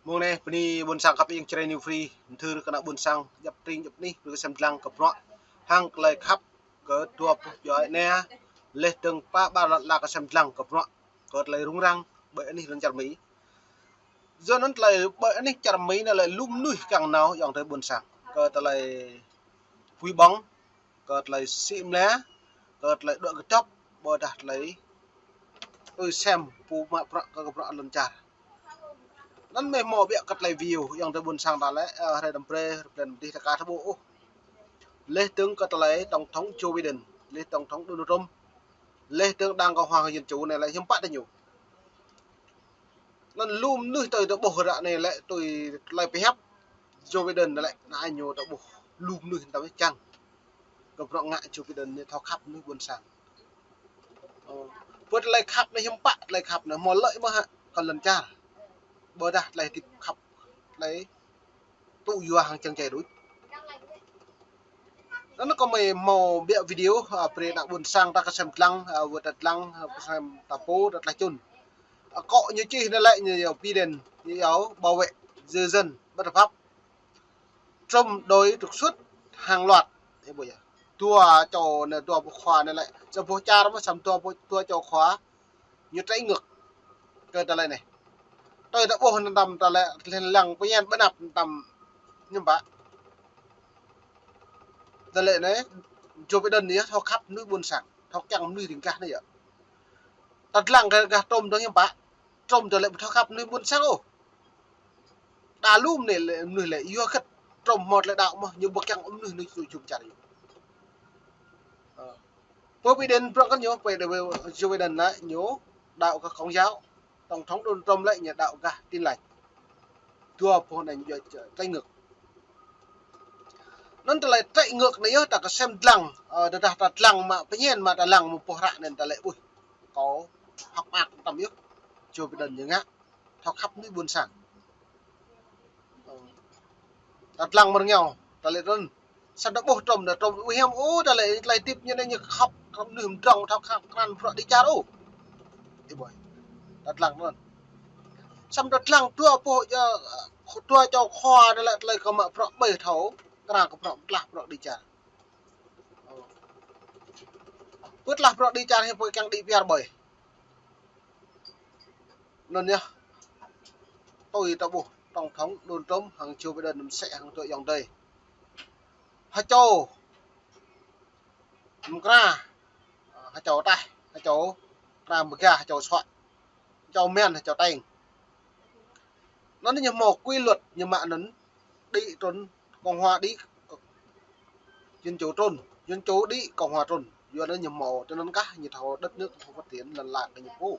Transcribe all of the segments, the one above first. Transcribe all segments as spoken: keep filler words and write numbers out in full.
Mơ̆ng anai bơni ƀôn sang khăp ing Jrai New Free, mơthưr kơ ană ƀôn sang djăp tring djăp anih, brơi kơ sem dlăng kơ bruă hăng tơlơi khăp kơ dua boh djuai ania, laih dơ̆ng pă ƀar lŏn ala kơ sem dlăng kơ bruă kơ tơlơi rŭng răng ƀơi anih lŏn čar Mi. Yua anŭn tơlơi ƀơi anih čar Mi anai lĕ lu mơnuih kiăng nao ayŏng adơi ƀôn sang kơ tơlơi pui ƀơ̆ng, kơ tơlơi sĭ mla, kơ tơlơi đuaĭ kơdŏp, ƀôdah tơlơi tui sem pô mă bruă kơ bruă lŏn čar. Anŭn mơ̆ hmâo biă kơ tơlơi view, ayŏng adơi ƀôn sang ta lĕ, ơ, hrơi đăm brơi, hrơi blan dih ta ka thâo ƀuh ôh. Laih dơ̆ng kơ tơlơi Tổng thống Joe Biden, laih Tổng thống Donald Trump, laih dơ̆ng Đảng Cộng hòa Dân chủ anai lĕ hiư̆m pă tơ ñu. Anŭn lu mơnuih tui ta ƀuh ră anai lĕ tui tơlơi pơhiăp Joe Biden anai lĕ, anai ñu ta ƀuh lu mơnuih ta ƀuh čang. Kơ bruă ngă Joe Biden anai thâo khăp mơnuih ƀôn sang. Ơ, pơ tơlơi khăp anai hiư̆m pă, tơlơi khăp anai hmâo lợi mơ̆ hă kơ lŏn čar. Ƀôdah tơlơi hơdip khăp, tơlơi tŭ yua hăng čang čai đôč. Anŭn kâo mơ̆ hmâo biă video, ơ, brơi ană ƀôn sang ta kơ sem dlăng, ơ, wơ̆t ta dlăng, ơ, sem ta pô, ta tlaih čun. Ơ, akŏ ñu čih anai lĕ ñu yua Biden, ñu yua bảo vệ nhân dân bất hợp pháp. Trump đuaĭ trục xuất hàng loạt. Ơ, ƀuh yơh. Dua čô anai, dua boh khua anai lĕ. Sa boh čar mơ̆, sem dua boh, dua čô khua. Ñu trĕ ngược kơ tơlơi anai. Tui ta ƀuh anŭn tơlơi lăng pơñen ƀơi anăp anŭn hiư̆m pă. Tơlơi anai, Joe Biden anai thâo khăp mơnuih ƀôn sang, thâo kiăng mơnuih riêng gah anai yơh. Ta dlăng kơ gah Trump dơ̆ng hiư̆m pă. Trump tơlơi ƀu thâo khăp mơnuih ƀôn sang ôh. Đa lu mơnuih lĕ, mơnuih lĕ yua khăt Trump hmâo tơlơi đaŏ mơ̆, ñu ƀu kiăng mơnuih anai tui jum čar ñu. Ơ. Pơ Biden prŏng kơ ñu, pơ Joe Biden anai ñu đaŏ kơ Công giáo, Tổng thống Donald Trump lĕ ñu đaŏ gah Tin Lành. Dua boh anai ñu yua trĕ ngược. Anŭn tơlơi trĕ ngược anai yơh ta kơ sem dlăng, ơ, tơdah ta dlăng mă pơñen mă ta lăng mơ̆ boh hră anŭn ta lĕ ƀuh. Kâo hơ̆k mơak tơm yơh. Joe Biden ñu ngă thâo khăp mơnuih ƀôn sang. Ơ. Ta dlăng mơ̆ng ñu, ta lĕ anŭn. Sem ta ƀuh Trump, ta Trump ui hiam, ơ, ta lĕ tơlơi hơdip ñu anai ñu khăp, khăp mơnuih mơdrŏng, thâo khăp krăn bruă đi čar, ơ. Ơ ƀuh. Ta dlăng anŭn. Sem ta dlăng dua boh, ơ, dua čô khua anai lĕ tơlơi kơ mă bruă ƀơi thâo, krăn kơ bruă tlaih bruă đi čar. Ơ. Pơtlaih bruă đi čar hiư̆m pă kiăng đĭ piar ƀơi. Anŭn yơh. Tui ta ƀuh Tổng thống Donald Trump hăng Joe Biden mơsĕ hăng tui ayŏng adơi. Hơ̆ čô mơkra, hơ̆ čô taih, hơ̆ čô mơkra mơga, hơ̆ čô suă, hơ̆ čô men, hơ̆ čô teng. Anŭn ñu hmâo quy luật ñu mă anŭn đĭ trŭn, Cộng hòa đĭ, Dân chủ trŭn, Dân chủ đĭ, Cộng hòa trŭn. Yua anŭn ñu hmâo, tui anŭn kah ñu thâo đất nước thâo phát triển lăn lak kơ ñu pô.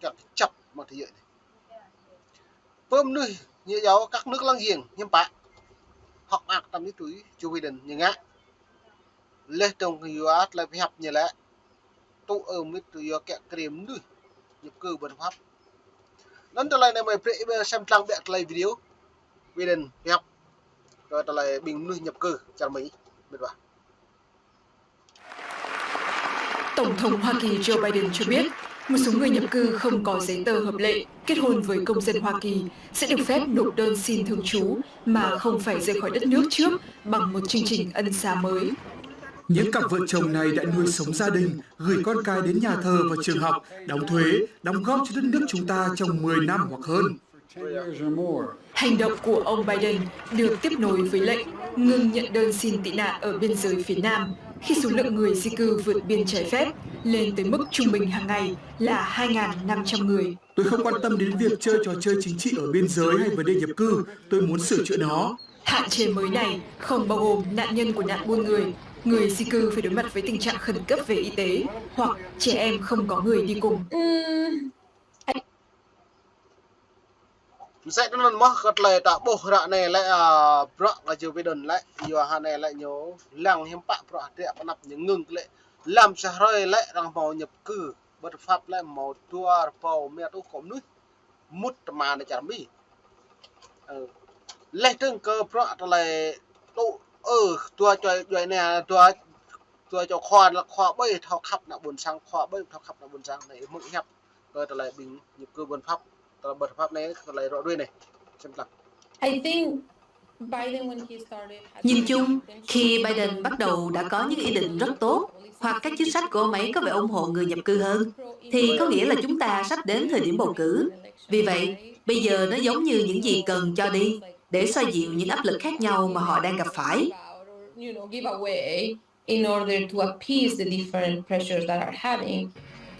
Kiăng kơ chấp mă thế giới anai. Pơ mơnuih ñu yua các nước láng giềng hiư̆m pă. Hơ̆k mơak tơm ñu tui Joe Biden ñu ngă. Laih dơ̆ng yua tơlơi pơhiăp ñu lĕ tŭ ơ mĭt tui yua kiăng krem mơnuih nhập cư bất hợp pháp. Anŭn tơlơi anai mơ̆ brơi ƀing sem dlăng biă tơlơi video Biden pơhiăp kơ tơlơi ƀing mơnuih nhập cư čar Mi, mĭt wa. Tổng thống Hoa Kỳ Joe Biden cho biết, một số người nhập cư không có giấy tờ hợp lệ kết hôn với công dân Hoa Kỳ sẽ được phép nộp đơn xin thường trú mà không phải rời khỏi đất nước trước bằng một chương trình ân xá mới. Những cặp vợ chồng này đã nuôi sống gia đình, gửi con cái đến nhà thờ và trường học, đóng thuế, đóng góp cho đất nước chúng ta trong mười năm hoặc hơn. Hành động của ông Biden được tiếp nối với lệnh ngừng nhận đơn xin tị nạn ở biên giới phía Nam khi số lượng người di cư vượt biên trái phép lên tới mức trung bình hàng ngày là hai ngàn năm trăm người. Tôi không quan tâm đến việc chơi trò chơi chính trị ở biên giới hay vấn đề nhập cư, tôi muốn sửa chữa nó. Hạn chế mới này không bao gồm nạn nhân của nạn buôn người, người di cư phải đối mặt với tình trạng khẩn cấp về y tế hoặc trẻ em không có người đi cùng. Mơsĕ tui anŭn mơ̆ kơ tơlơi ta ƀuh ră anai lĕ, ơ, bruă kơ Joe Biden lĕ, yua hơnai lĕ ñu lăng hiư̆m pă bruă hơdră pơanăp ñu ngưng lĕ. Lăm sa hrơi lĕ arăng hmâo nhập cư bất hợp pháp lĕ hmâo dua rơbâo mơta rơtuh kơ mơnuih mŭt tơma nao čar Mi. Ơ. Laih dơ̆ng kơ bruă tơlơi tŭ ơ dua čô djuai ania, dua, dua čô khua, khua ƀơi thâo khăp ană ƀôn sang, khua ƀơi thâo khăp ană ƀôn sang anai mơ̆ng hiăp kơ tơlơi ƀing nhập cư bất hợp pháp, tơlơi bất hợp pháp anai, tơlơi ră ruai anai. I think Biden, when he started, had Nhìn chung, khi Biden bắt đầu đã có những ý định rất tốt, hoặc các chính sách của ông ấy có vẻ ủng hộ người nhập cư hơn, thì có nghĩa là chúng ta sắp đến thời điểm bầu cử. Vì vậy, bây giờ nó giống như những gì cần cho đi để xoa dịu những áp lực khác nhau mà họ đang gặp phải. You know, give away in order to appease the different pressures that are happening.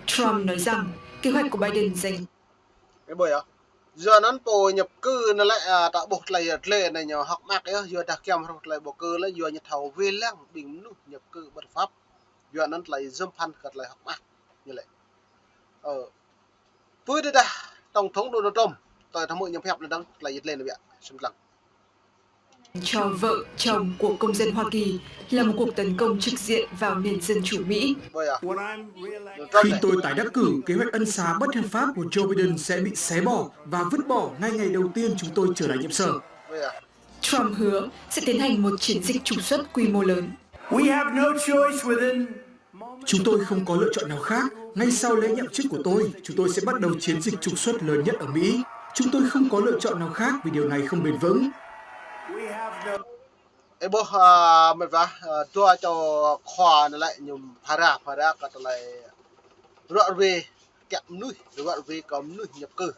Trump nói rằng kế hoạch của Biden dành Ih ƀuh yơh. Yua anŭn pô nhập cư anai lĕ, a, ta ƀuh tơlơi yơh, tơlơi anai ñu hơ̆k mơak yơh, yua dah kiăng hrup tơlơi bầu cử lĕ, yua ñu thâo wai lăng ƀing mơnuih nhập cư bất hợp pháp. Yua anŭn tơlơi jum phăn kơ tơlơi hơ̆k mơak ñu lĕ. Ơ. Pơ tơdah Tổng thống Donald Trump, tui tơmư̆ ñu pơhiăp anai dơ̆ng, tơlơi yơh tơlơi anai biă, sĭt lăng. Cho vợ chồng của công dân Hoa Kỳ là một cuộc tấn công trực diện vào nền dân chủ Mỹ. Khi tôi tái đắc cử, kế hoạch ân xá bất hợp pháp của Joe Biden sẽ bị xé bỏ và vứt bỏ ngay ngày đầu tiên chúng tôi trở lại nhiệm sở. Trump hứa sẽ tiến hành một chiến dịch trục xuất quy mô lớn. We have no choice within Chúng tôi không có lựa chọn nào khác. Ngay sau lễ nhậm chức của tôi, chúng tôi sẽ bắt đầu chiến dịch trục xuất lớn nhất ở Mỹ. Chúng tôi không có lựa chọn nào khác vì điều này không bền vững. Ih ƀuh, a, mơ̆ng wa, a, dua čô khua anai lĕ ñu phara, phara kơ tơlơi ruai ruai kiăng mơnuih, ruai ruai kơ mơnuih nhập cư.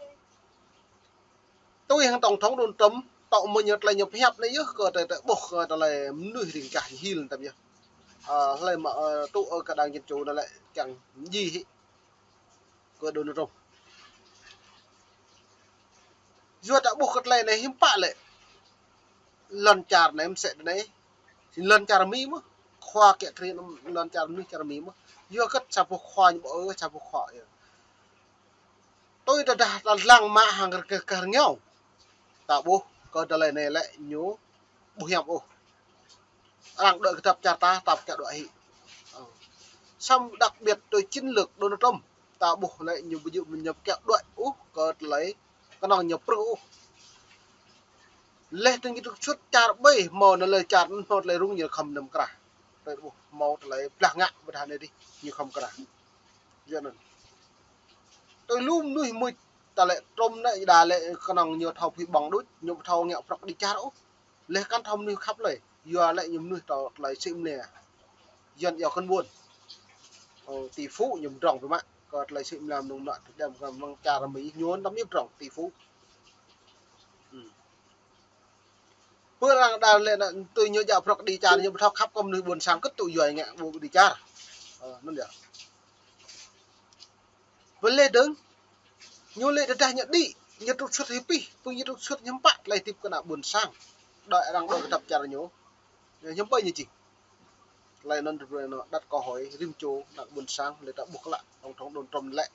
Tui hăng Tổng thống Donald Trump, tŏ mơ̆ ñu tơlơi ñu pơhiăp anai yơh, kơ tơlơi, tơlơi ƀuh, kơ tơlơi mơnuih ring gah ñu hil tăm yơh. Ơ, hlơi mă, ơ, tŭ, ơ, kơ đảng Dân Chủ anai lĕ kiăng mơñi hĭ kơ Donald Trump. Yua ta ƀuh kơ tơlơi anai hiư̆m pă lĕ. Lŏn čar anai mơsĕ anai. Lŏn čar Mi mơ̆n. Khua kiăng kri lŏn čar mơnuih čar Mi mơ̆n. Yua kơ sa boh khua ñu ƀu ơ, sa boh khua yơh. Tui tơdah ta lăng mă hăng kơ, kơ rơngiao. Ta ƀuh kơ tơlơi anai lĕ ñu ƀu hiam ôh. Arăng đuaĭ kơdŏp čar ta, ta kiăng đuaĭ hĭ. Ơ. Samơ̆ đặc biệt tui chiến lược Donald Trump, ta ƀuh lĕ ñu ƀu djơ̆ ñu kiăng đuaĭ ôh kơ tơlơi kơnơ̆ng ñu prưh ôh. Laih dơ̆ng ñu trục xuất čar ƀơi hmâo anai lĕ čar anŭn hmâo tơlơi rŭng ñu khŏm năm krah. Tơlơi ƀuh hmâo tơlơi blah ngă ƀơi anai dih ñu khŏm krah. Yua anŭn. Tui lu mơnuih mŭt ta lĕ Trump anai đa lĕ kơnơ̆ng ñu thâo phi ƀơ̆ng đôč, ñu thâo ngă prŏk đĭ čar ôh. Laih kăn thâo mơnuih khăp lơi, yua lĕ ñu mơnuih tơlơi sĭ mơnia. Yuan yua kơnơ̆ng ƀuôn. Ơ, tỷ phú ñu mdrŏng biă mă, kơ tơlơi sĭ mơnia mơnŭng mơnă tơdăm kơ mơ̆ng čar Mi ñu tăm ñu mdrŏng tỷ phú. Ư. Pơ arăng đa lĕ anai tui ñu djă prŏk đĭ čar ñu ƀu thâo khăp kơ mơnuih ƀôn sang kơt tŭ yua ngă ƀu đĭ čar. Ơ, anŭn yơh. Wơ̆t lĕ dơ̆ng, ñu lĕ tơdah ñu đĭ, ñu trục xuất hĭ pih, pơ ñu trục xuất hiư̆m pă tơlơi hơdip kơ ană ƀôn sang. Đuaĭ arăng đuaĭ kơdŏp čar ñu. Ñu hiư̆m pă ñu jing. Tơlơi anŭn tơlơi anŭn đăt kơ hơi rĭm čô ană ƀôn sang, lĕ ta ƀuh klă, Tổng thống Donald Trump lĕ,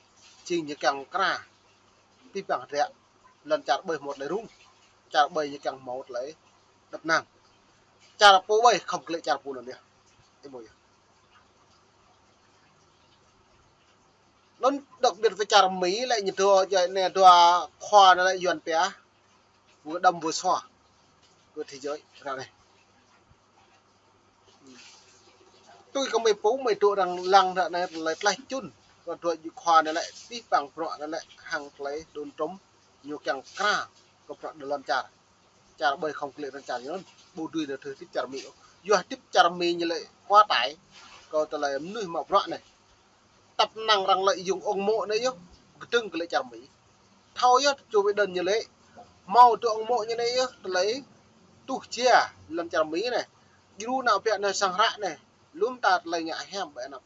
jing ñu kiăng krah. Pih păng rĕ, lŏn čar ƀơi hmâo tơlơi rŭng, čar ƀơi ñu kiăng hmâo tơlơi đăp năng. Čar pô ƀơi khŏm kơ lĕ čar pô anŭn yơh. Ih ƀuh yơh. Anŭn đặc biệt wơ̆t čar Mi lĕ ñu dua, jai anai dua khua anai lĕ Yuan pia. Wơ̆t đăm wơ̆t sua. Wơ̆t thế giới, ră anai. Tui kơ mơi pô, mơi dŏ arăng lăng ră anai tơlơi tlaih čun. Kơ dua jĭ khua anai lĕ, pih păng bruă anai lĕ, hăng tơlơi Donald Trump, ñu kiăng krah, kơ bruă đơ lŏn čar. Čar ƀơi khŏm kơ lĕ lŏn čar ñu anŭn, ƀu dưi nao tui hơdip čar Mi ôh. Yua hơdip čar Mi ñu lĕ quá tải, kơ tơlơi mơnuih mă bruă anai. Tăp năng arăng lĕ yŭng ung mô̆ anai yơh, kơdơ̆ng kơ lĕ čar Mi. Thâo yơh, Joe Biden ñu lĕ, hmâo dŏ ung mô̆ ñu anai yơh, tơlơi tuh jia, lŏn čar Mi anai. Djru nao pia anai sang hră anai, lŏm ta tơlơi ngă hiam ƀơi anăp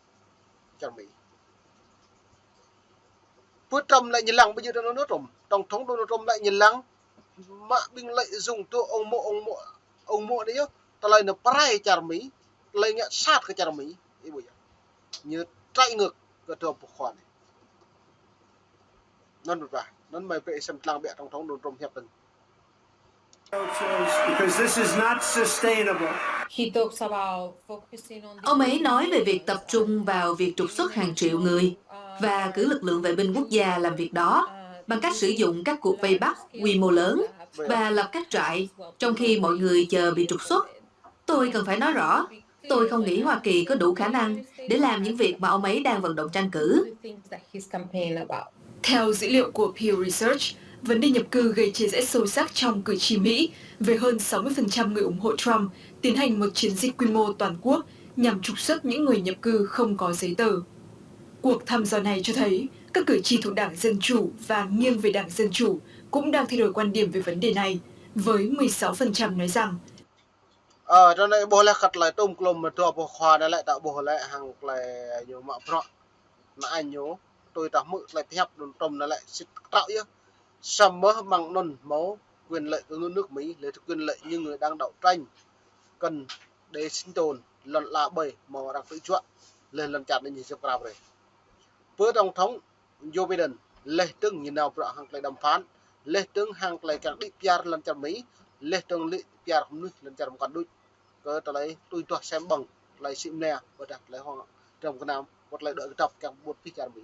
čar Mi. Pơ Trump lĕ ñu lăng ƀu djơ̆ Donald Trump. Tổng thống Donald Trump lĕ ñu lăng mă ƀing lĕ yŭng dŏ ung mô̆, ung mô̆, ung mô̆ anai yơh. Tơlơi anai pơrai čar Mi, tơlơi ngă sat kơ čar Mi. Ih ƀuh yơh. Ñu trái ngược kơ dua boh khua anai. Anŭn ƀuh bah, anŭn mơi brơi sem lăng biă Tổng thống Donald Trump hiăp tơ̆ng. Because this is not sustainable. He talks about focusing on the Ông ấy nói về việc tập trung vào việc trục xuất hàng triệu người và cử lực lượng vệ binh quốc gia làm việc đó bằng cách sử dụng các cuộc vây bắt quy mô lớn và lập các trại trong khi mọi người chờ bị trục xuất. Tôi cần phải nói rõ, tôi không nghĩ Hoa Kỳ có đủ khả năng để làm những việc mà ông ấy đang vận động tranh cử. Theo dữ liệu của Pew Research, Vấn đề nhập cư gây chia rẽ sâu sắc trong cử tri Mỹ, với hơn sáu mươi phần trăm người ủng hộ Trump tiến hành một chiến dịch quy mô toàn quốc nhằm trục xuất những người nhập cư không có giấy tờ. Cuộc thăm dò này cho thấy các cử tri thuộc Đảng Dân Chủ và nghiêng về Đảng Dân Chủ cũng đang thay đổi quan điểm về vấn đề này, với mười sáu phần trăm nói rằng Ơ, tơ anai ƀuh laih kơ tơlơi tôm klôm mơdrô ƀuh khua anai lĕ ta ƀuh lĕ hăng tơlơi ñu mă bruă. Anai ñu tui ta hmư̆ tơlơi pơhiăp đun tôm anai lĕ sĭt kơtraŏ yơh. Samơ̆ mơ̆ng anŭn hmâo quyền lợi của nước Mỹ, lĕ quyền lợi những người đang đấu tranh cần để sinh tồn, lŏn ala ƀơi hmâo arăng tơjuă, lĕ lŏn čar anai ñu jăm krap brơi. Pơ tổng thống Joe Biden, lĕ tơ̆ng ñu nao bruă hăng tơlơi đàm phán, lĕ tơ̆ng hăng tơlơi kiăng đĭ pơyar lŏn čar Mi, lĕ tơ̆ng lĕ pơyar mơnuih lŏn čar mơkăn đôč. Kơ tơlơi tui tuah sem ƀơ̆ng, tơlơi sĭ mơnia, ƀôdah tơlơi hŏng, tơlơi gơnam, ƀu tơlơi đuaĭ kơdŏp kiăng ƀuh pih čar Mi.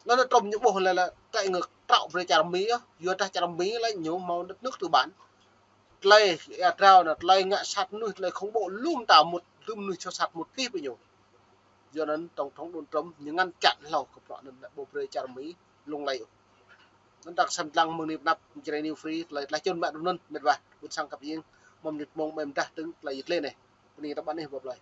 Anŭn Trump ñu ƀuh lĕ lĕ, tơlơi ngă kơtraŏ brơi čar Mi yơh, yua dah čar Mi lĕ ñu hmâo đất nước tư bản. Tơlơi ia drao anai, tơlơi ngă sat mơnuih, tơlơi khủng bố lŏm ta mŭt, lŏm mơnuih soh sat mŭt pih ƀơi ñu. Yua anŭn tổng thống Donald Trump ñu ngăn chặn hlâo kơ bruă anŭn lĕ ƀu brơi čar Mi lung lay ôh. Anŭn ta kơsem lăng mơ̆ng anai pơ anăp Jrai New Free, tơlơi tơlơi čun mă anŭn mĕt wa, ƀuôn sang kăp ing, mơ̆ng mơnit mông mơ̆ng dah tơ̆ng tơlơi yit lĕ anai. Bơni ta ƀăn anai bơblai.